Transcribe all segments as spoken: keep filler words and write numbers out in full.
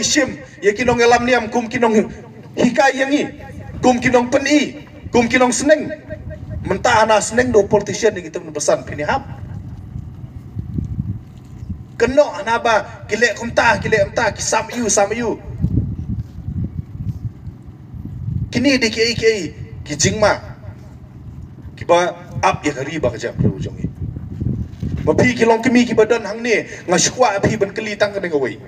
shim ïa ki nongïalam niam kum ki nonghikai ïa ngi, kum ki nongpyni, kum ki nongsneng. Mynta hana sneng da u politician ïa ki tymmen basan phin ïahap. Kynnoh hana ba ki leh kumta, ki leh kumta, ki sam ïu, sam ïu. Kine dei kiei kiei ki jingma kiba ap ïa ka ri bad ka jaitbynriew jong ngi. Ba phi ki longkmie kiba don hangne, nga sngewkwah phi ban kylli tang kane kawei.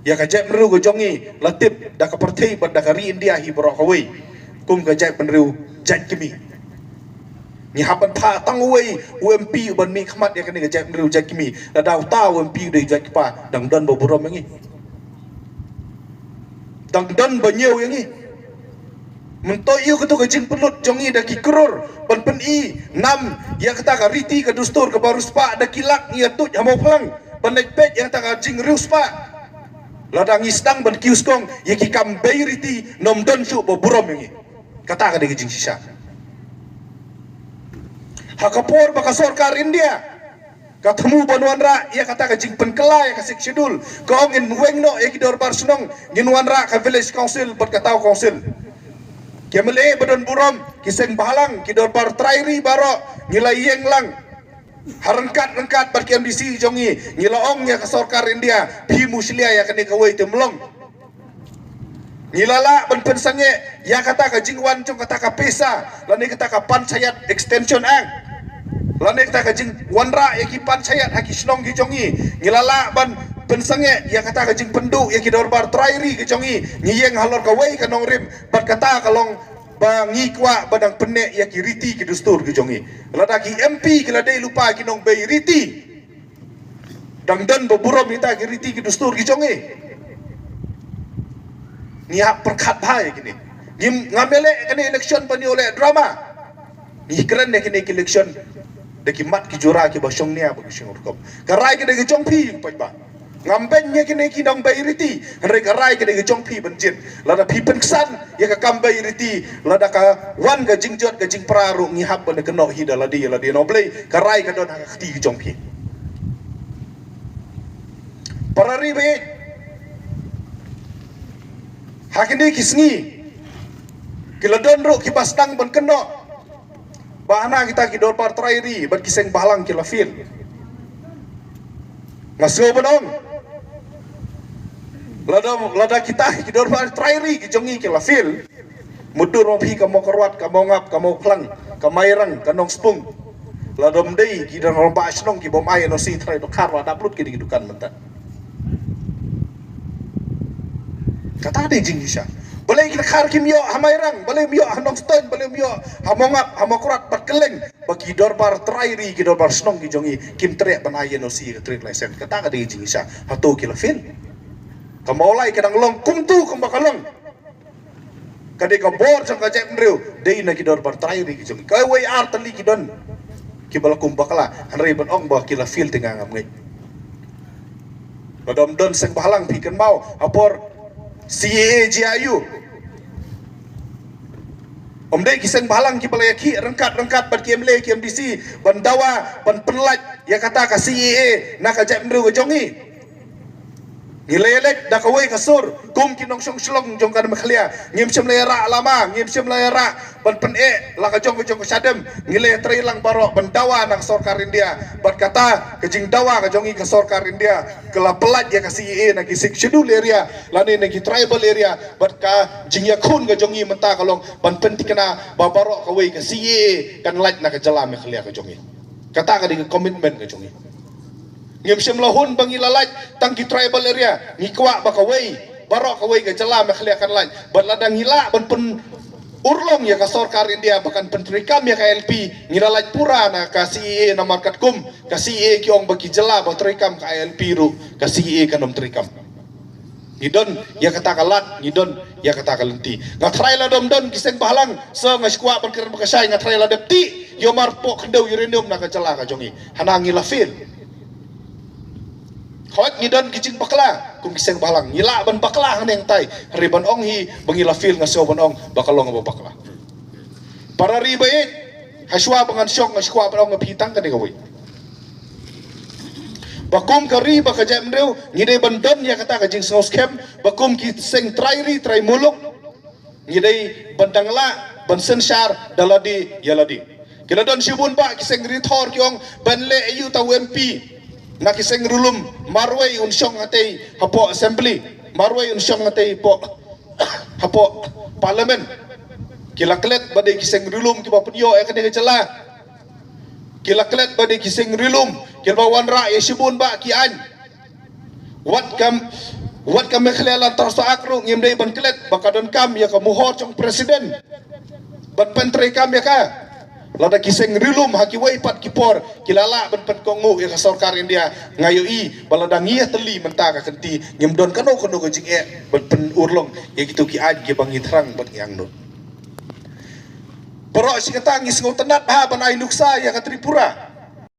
Ïa ka jaitbynriew ka jong ngi la tip da ka pyrthei bad da ka ri India hi baroh kawei kum ka jaitbynriew jaitkmie. Ngi hap ban phah tang uwei u MP uban mihkhmat ïa kane ka jaitbynriew jaitkmie. Lada uta u MP u dei jaitkpa, dang don ba burom ïa ngi, dang don ba ñiew ïa ngi. Mynta ïoh kata ka jingpynlut jong ngi da ki klur ban pyni nam ïa kata ka riti ka dustur kaba riewspah, da ki lak ngi ïa tuid ha Mawphlang ban leit peit ïa kata ka jingriewspah. Lada ngi sdang ban kiew skong ïa ki kam bei riti, ym don shuh ba burom ïa ngi. Kata ka dei ka jingshisha. Ha ka por ba ka sorkar India ka thmu ban wanrah ïa kata ka jingpynkylla ïa ka Sixth Schedule, ka ong ngin weng noh ïa ki dorbar shnong, ngin wanrah ka Village Council bad ka Town Council. Ki MLA ba don burom, ki seng bhalang, ki dorbar trai ri baroh, ngi la ïeng lang ha ryngkat ryngkat bad ki MDC jong ngi, ngi la ong ïa ka sorkar India, phi mushlia ïa kane kawei te mlong. Ngi la lah ban pynsangeh ïa kata ka jingwan jong kata ka pisa, lane kata ka Panchayat Extension Act, lane kata ka jingwanrah ïa ki panchayat ha ki shnong ki jong ngi. Ngi la lah ban pynsangeh ïa kata ka jingpynduh ïa ki dorbar trai ri ki jong ngi. Ngi ïeng halor kawei ka nongrim, bad kata ka long ba ngi kwah ba dang pynneh ïa ki riti ki dustur ki jong ngi. Lada ki MP ki la dei lypa ki nongbei riti, dang don ba burom ïa kita ki riti ki dustur ki jong ngi. Ngi hap pyrkhat bha ïa kine. Ngim, ngam ïaleh kane election ban ïoh leh drama. Ngi kren ïa kine ki election da ki mat ki jura kiba shongnia bad ki shongrukom. Ka rai ka dei ka jong phi, paidbah. Ngam beiñ ïa kine ki nongbei riti, hynrei ka rai ka dei ka jong phi ban jied. Lada phi pynksan ïa ka kam bei riti, lada ka wan ka jingjot ka jingpra ruh, ngi hap ban kynnoh hi da lade lade. Namar balei? Ka rai ka don ha ka kti ka jong phi. Para ri baieit, ha kine ki sngi ki la don ruh kiba sdang ban kynnoh ba hana kita ki dorbar trai ri bad ki seng bhalang ki la fail. Nga sngew ban ong, lada, lada kita ki dorbar trai ri ki jong ngi ki la fail, mutdur ma phi ka Mawkyrwat, ka Mawngap, ka Mawphlang, ka Mairang, ka Nongspung, lada ym dei ki rangbah shnong ki bym ai NOC, trai dkhar la dap lut ki dei ki dukan mynta. Kata dei jingshisha. Balei ki dkhar kim ïoh ha Mairang, balei ym ïoh ha Nongstoiñ, balei ym ïoh ha Mawngap, ha Mawkyrwat bad kylleng, ba ki dorbar trai ri, ki dorbar shnong ki jong ngi kim treh ban ai NOC, ka trade license. Kata ka dei jingshisha. Hato ki la fail? Ka Mawlai ka dang long kumto kumba ka long. Ka dei ka bor jong ka jaitbynriew dei na ki dorbar trai ri ki jong ngi. Kawei ar tylli ki don kiba la kum bakla, hynrei ban ong ba ki la fail te nga ngam ngeit. Lada ym don seng bhalang, phi kynmaw ha por CAA GRU, ym dei ki seng bhalang kiba la ïakhih ryngkat ryngkat bad ki MLA ki MDC ban dawa ban pynlait ïa kata ka CAA na ka jaitbynriew ka jong ngi? Ngi la ïaleit da kawei ka sur kum ki nongshong shnong jong ka Meghalaya. Ngim shym la ïarah lama, ngim shym la ïarah ban pyneh la ka jong ka jong ka shadem. Ngi la ïatrei lang baroh ban dawa na ka sorkar India. Bad kata ka jingdawa ka jong ngi ka sorkar India ka la pynlait ïa ka CAA na ki Sixth Schedule area lane na ki tribal area. Bad ka jingïakhun ka jong ngi mynta ka long ban pynthikna ba baroh kawei ka CAA kan lait na ka jylla Meghalaya ka jong ngi. Kata ka dei ka commitment ka jong ngi. Ngim shym la hun ba ngi la lait tang ki tribal area. Ngi kwah ba kawei, baroh kawei ka jylla Meghalaya kan lait. Bad lada ngi lah ban pynurlong ïa ka sorkar India ba kan pyntreikam ïa ka ILP, ngi la lait pura na ka CAA, namar katkum ka CAA ki ong ba ki jylla ba treikam ka ILP ruh, ka CAA kan ym treikam. Ngi don ïa kata ka lad, ngi don ïa kata ka lynti. Nga tharai lada ym don ki seng bhalang, sa nga sngewkwah ban kren ba ka shai, nga tharai la dep tih ïa u marpoh khyndew uranium na ka jylla ka jong ngi. Hana ngi la fail. Hooid ngi don ki jingbakla kum ki seng bhalang, ngi lah ban bakla hangne hangtai. Hynrei ban ong hi ba ngi la fail, nga sngew ban ong ba ka long ba bakla. Para ri baieit, hashwa ba ngan shong, nga sngewkwah ban ong ïa phi tang kane kawei. Ba kum ka ri ba ka jaitbynriew ngi dei ban don ïa kata ka jingsngewskhem, ba kum ki seng trai ri trai muluk ngi dei ban dang lah ban synshar da lade ïa lade. Ki la don shibun bah ki seng rithor ki ong ban leh aïu uta u M P na ki seng ri lum, marwei un shong hatei hapoh assembly, marwei un shong hatei hapoh, hapoh parliament. Ki la klet ba dei ki seng ri lum kiba pynïoh ïa kane ka jylla. Ki la klet ba dei ki seng ri lum kiba wanrah ïa shibun bah ki aiñ. Wat kam, wat kam Meghalaya Land Trust Act ruh ngim dei ban klet ba ka donkam ïa ka mohor jong president ban pyntreikam ïa ka. Lada ki seng ri lum ha kiwei pat ki por ki la lah ban pynkohnguh ïa ka sorkar India, nga ïohi ba lada ngi ïatylli mynta ka kynti ngim don kano kano ka jingeh ban pynurlong ïa kito ki aiñ kiba ngi thrang ban ngi angnud. Baroh shi katta ngi sngewtynnat bha ban ai nuksa ïa ka Tripura.